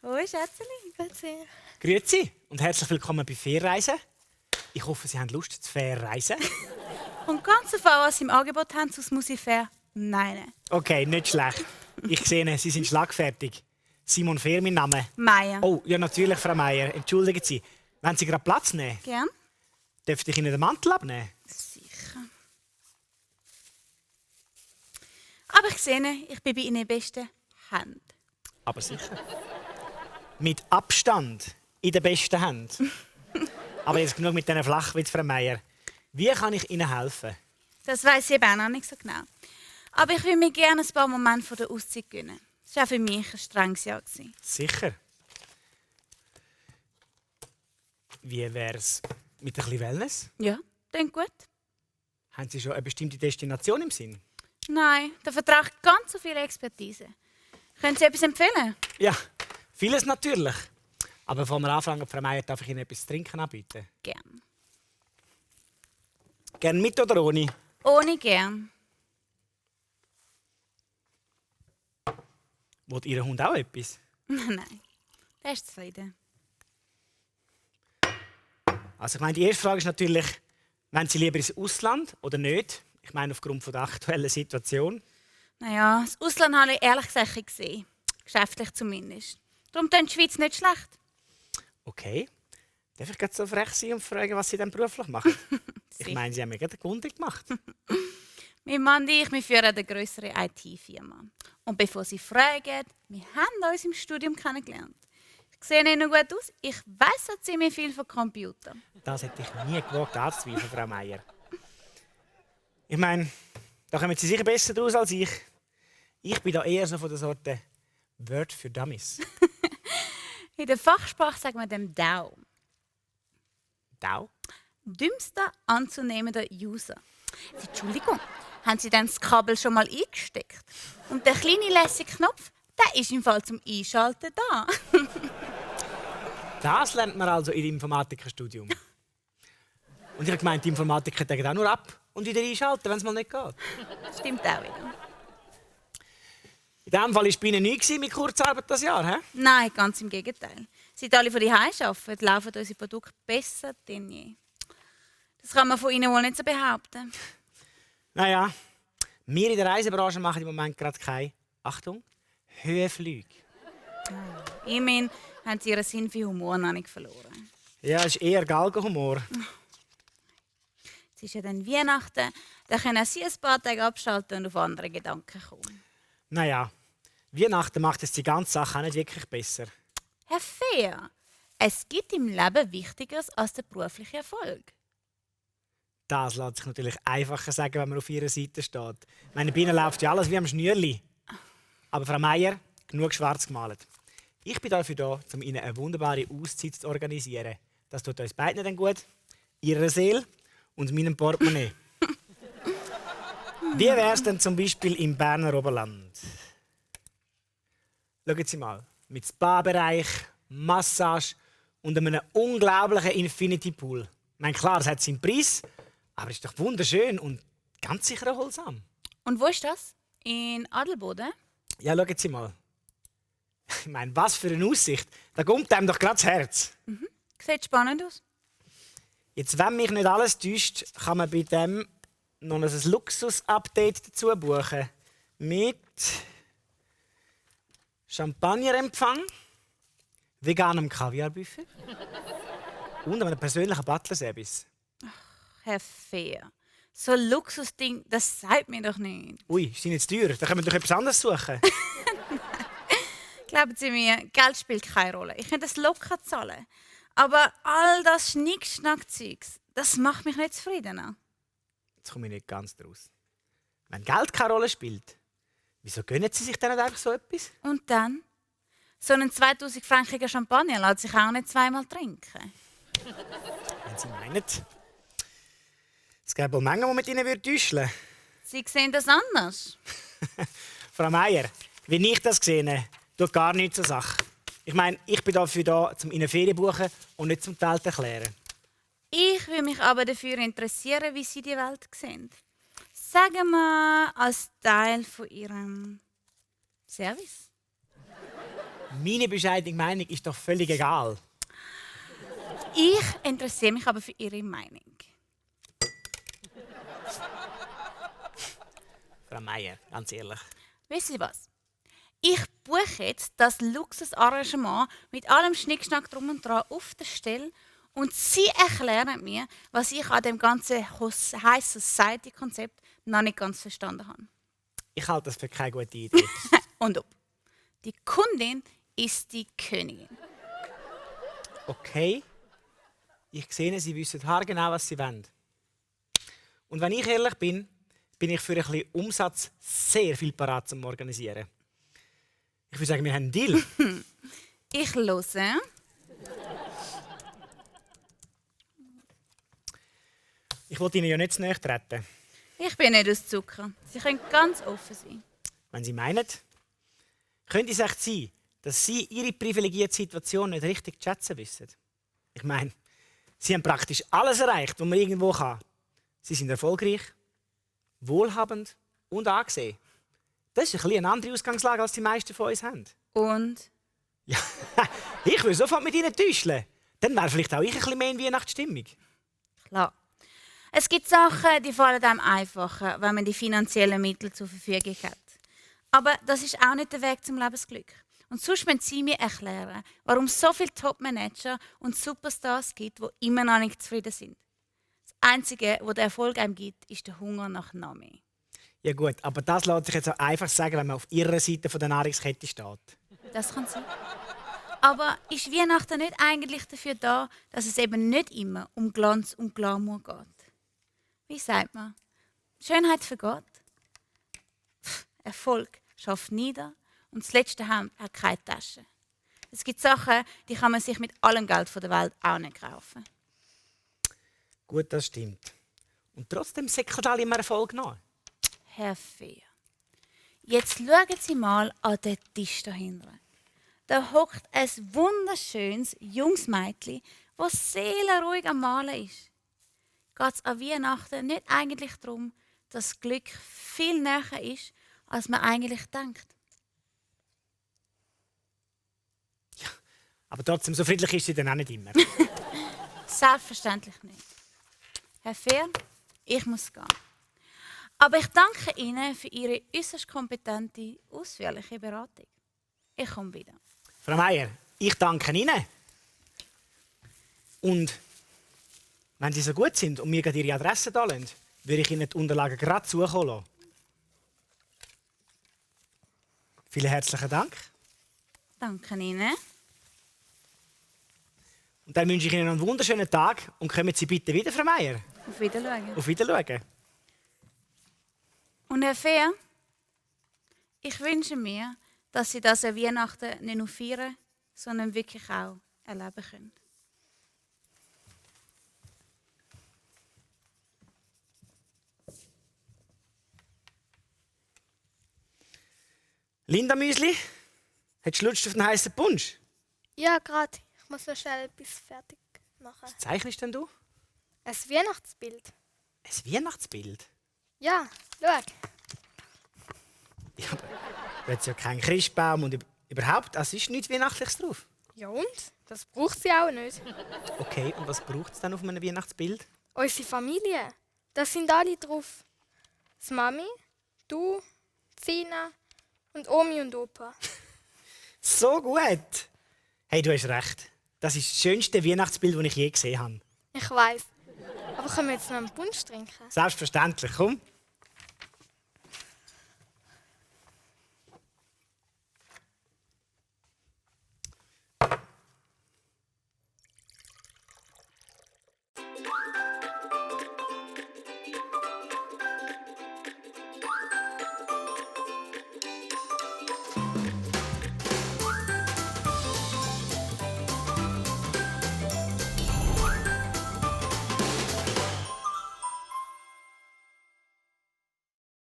Hoi Schätzeli, geht's dir? Grüezi und herzlich willkommen bei Fairreisen. Ich hoffe, Sie haben Lust zu Fairreisen. Und ganz auf was Sie im Angebot haben, sonst muss ich fair meinen. Okay, nicht schlecht. Ich sehe, Sie sind schlagfertig. Simon Fair, mein Name. Meier. Oh, ja natürlich, Frau Meier. Entschuldigen Sie. Wenn Sie gerade Platz nehmen, Gern? dürfte ich Ihnen den Mantel abnehmen? Sicher. Aber ich sehe, ich bin bei Ihnen in besten Händen. Aber sicher. Mit Abstand in den besten Händen. Aber jetzt genug mit diesen Flachwitz, Frau Meier. Wie kann ich Ihnen helfen? Das weiss ich eben auch noch nicht so genau. Aber ich will mir gerne ein paar Momente von der Auszeit gönnen. Das war auch für mich ein strenges Jahr. Sicher. Wie wär's mit ein bisschen Wellness? Ja, klingt gut. Haben Sie schon eine bestimmte Destination im Sinn? Nein, da vertrage ich ganz so viel Expertise. Können Sie etwas empfehlen? Ja, vieles natürlich. Aber bevor wir anfangen, Frau Meier, darf ich Ihnen etwas zu trinken anbieten? Gern. Gern mit oder ohne? Ohne gern. Will Ihr Hund auch etwas? Nein, der ist zufrieden. Also ich meine, die erste Frage ist natürlich, wollen Sie lieber ins Ausland oder nicht? Ich meine, aufgrund von der aktuellen Situation. Naja, das Ausland habe ich ehrlich gesagt nicht gesehen. Geschäftlich zumindest. Darum tut die Schweiz nicht schlecht. Okay. Darf ich gerade so frech sein und fragen, was Sie dann beruflich machen? Ich meine, Sie haben mir gerade eine Kunde gemacht. Mein Mann und ich, wir führen eine grössere IT-Firma. Und bevor Sie fragen, wir haben uns im Studium kennengelernt. Ich sehe nicht nur gut aus, ich weiss auch ziemlich viel von Computern. Das hätte ich nie gewagt anzuzweifeln, Frau Meier. Ich meine, da kommen Sie sicher besser draus als ich. Ich bin da eher so von der Sorte Word für Dummies. In der Fachsprache sagen wir dem DAO. Dau? Dümmster anzunehmender User. Entschuldigung, haben Sie denn das Kabel schon mal eingesteckt? Und der kleine lässige Knopf, der ist im Fall zum Einschalten da. Das lernt man also im Informatikerstudium. Und ich habe gemeint, die Informatiker decken auch nur ab und wieder einschalten, wenn es mal nicht geht. Stimmt auch wieder. In diesem Fall war bei Ihnen nichts mit Kurzarbeit das Jahr, hä? Nein, ganz im Gegenteil. Seit alle von die arbeiten, laufen unsere Produkte besser denn je. Das kann man von Ihnen wohl nicht so behaupten. Naja, wir in der Reisebranche machen im Moment gerade keine, Achtung, Höhenflüge. Immerhin haben Sie Ihren Sinn für Humor noch nicht verloren. Ja, es ist eher Galgenhumor. Es ist ja dann Weihnachten, da können Sie ein paar Tage abschalten und auf andere Gedanken kommen. Naja, Weihnachten macht es die ganze Sache auch nicht wirklich besser. Herr Fehr, es gibt im Leben Wichtigeres als der berufliche Erfolg. Das lässt sich natürlich einfacher sagen, wenn man auf ihrer Seite steht. Ich meine, bei Ihnen läuft ja alles wie am Schnürli. Aber Frau Meier, genug schwarz gemalt. Ich bin dafür da, um Ihnen eine wunderbare Auszeit zu organisieren. Das tut uns beiden dann gut, Ihrer Seele und meinem Portemonnaie. Wie wäre es denn zum Beispiel im Berner Oberland? Schauen Sie mal, mit Spa-Bereich, Massage und einem unglaublichen Infinity Pool. Ich meine, klar, es hat seinen Preis, aber es ist doch wunderschön und ganz sicher erholsam. Und wo ist das? In Adelboden? Ja, schauen Sie mal. Ich meine, was für eine Aussicht. Da kommt einem doch gerade das Herz. Sieht spannend aus. Jetzt, wenn mich nicht alles täuscht, kann man bei dem noch ein Luxus-Update dazu buchen. Mit Champagnerempfang, veganem Kaviarbuffet und einem persönlichen Butler-Service. Herr Fehr, so ein Luxusding, das sagt mir doch nicht. Ui, ist die nicht zu teuer? Da können wir doch etwas anderes suchen. Glauben Sie mir, Geld spielt keine Rolle. Ich könnte das locker zahlen. Aber all das Schnickschnack-Zeugs, das macht mich nicht zufriedener. Jetzt komme ich nicht ganz draus. Wenn Geld keine Rolle spielt, wieso gönnen Sie sich dann nicht einfach so etwas? Und dann? So einen 2000-frankigen Champagner lässt sich auch nicht zweimal trinken. Wenn Sie meinen. Es gäbe wohl Mengen, die mit Ihnen täuschen würden. Sie sehen das anders. Frau Meier, wie ich das sehe, tut gar nichts zur Sache. Ich meine, ich bin dafür da, um Ihnen Ferien zu buchen und nicht zum Teil zu erklären. Ich würde mich aber dafür interessieren, wie Sie die Welt sehen. Sagen wir als Teil von Ihrem Service. Meine bescheidene Meinung ist doch völlig egal. Ich interessiere mich aber für Ihre Meinung. Frau Meier, ganz ehrlich. Wissen Sie was? Ich buche jetzt das Luxusarrangement mit allem Schnickschnack drum und dran auf der Stelle und Sie erklären mir, was ich an dem ganzen High Society Konzept noch nicht ganz verstanden habe. Ich halte das für keine gute Idee. Und ob. Die Kundin ist die Königin. Okay. Ich sehe, Sie wissen haargenau, was Sie wollen. Und wenn ich ehrlich bin, bin ich für ein bisschen Umsatz sehr viel parat zum Organisieren. Ich würde sagen, wir haben einen Deal. Ich höre. Ich wollte Ihnen ja nicht zu nahe treten. Ich bin nicht aus Zucker. Sie können ganz offen sein. Wenn Sie meinen, könnte es echt sein, dass Sie Ihre privilegierte Situation nicht richtig zu schätzen wissen. Ich meine, Sie haben praktisch alles erreicht, was man irgendwo kann. Sie sind erfolgreich, wohlhabend und angesehen. Das ist ein bisschen eine andere Ausgangslage, als die meisten von uns haben. Und? Ja, ich will sofort mit Ihnen täuscheln. Dann wäre vielleicht auch ich ein bisschen mehr in Weihnachtsstimmung. Klar. Es gibt Sachen, die fallen einem einfacher, wenn man die finanziellen Mittel zur Verfügung hat. Aber das ist auch nicht der Weg zum Lebensglück. Und sonst müssen Sie mir erklären, warum es so viele Top-Manager und Superstars gibt, die immer noch nicht zufrieden sind. Das Einzige, was der Erfolg einem gibt, ist der Hunger nach noch mehr. Ja gut, aber das lässt sich jetzt auch einfach sagen, wenn man auf Ihrer Seite der Nahrungskette steht. Das kann sein. Aber ist Weihnachten nicht eigentlich dafür da, dass es eben nicht immer um Glanz und Glamour geht? Wie sagt man? Schönheit vergeht. Erfolg schafft nieder und das letzte Hemd hat keine Tasche. Es gibt Sachen, die kann man sich mit allem Geld der Welt auch nicht kaufen. Gut, das stimmt. Und trotzdem säckelt alle immer Erfolg nach. Herr Fehr, jetzt schauen Sie mal an den Tisch da hinten. Da hockt ein wunderschönes junges Mädchen, das seelenruhig am Malen ist. Geht es an Weihnachten nicht eigentlich darum, dass das Glück viel näher ist, als man eigentlich denkt? Ja, aber trotzdem, so friedlich ist sie dann auch nicht immer. Selbstverständlich nicht. Herr Fehr, ich muss gehen. Aber ich danke Ihnen für Ihre äußerst kompetente, ausführliche Beratung. Ich komme wieder. Frau Meier, ich danke Ihnen. Und wenn Sie so gut sind und mir gerade Ihre Adresse da lassen, würde ich Ihnen die Unterlagen gerade zukommen lassen. Vielen herzlichen Dank. Danke Ihnen. Und dann wünsche ich Ihnen noch einen wunderschönen Tag und kommen Sie bitte wieder, Frau Meier. Auf Wiedersehen. Auf Wiedersehen. Und Herr Fehr, ich wünsche mir, dass Sie das an Weihnachten nicht nur feiern, sondern wirklich auch erleben können. Linda Müsli, hast du Lust auf einen heißen Punsch? Ja, gerade. Ich muss noch schnell etwas fertig machen. Was zeichnest denn du? Ein Weihnachtsbild. Ein Weihnachtsbild? Ja, schau. Ja, aber du hast ja keinen Christbaum und überhaupt, es ist nichts Weihnachtliches drauf. Ja und? Das braucht sie auch nicht. Okay, und was braucht es dann auf einem Weihnachtsbild? Unsere Familie. Das sind alle drauf. Das Mami, du, Sina und Omi und Opa. So gut! Hey, du hast recht. Das ist das schönste Weihnachtsbild, das ich je gesehen habe. Ich weiß. Aber können wir jetzt noch einen Punsch trinken? Selbstverständlich, komm.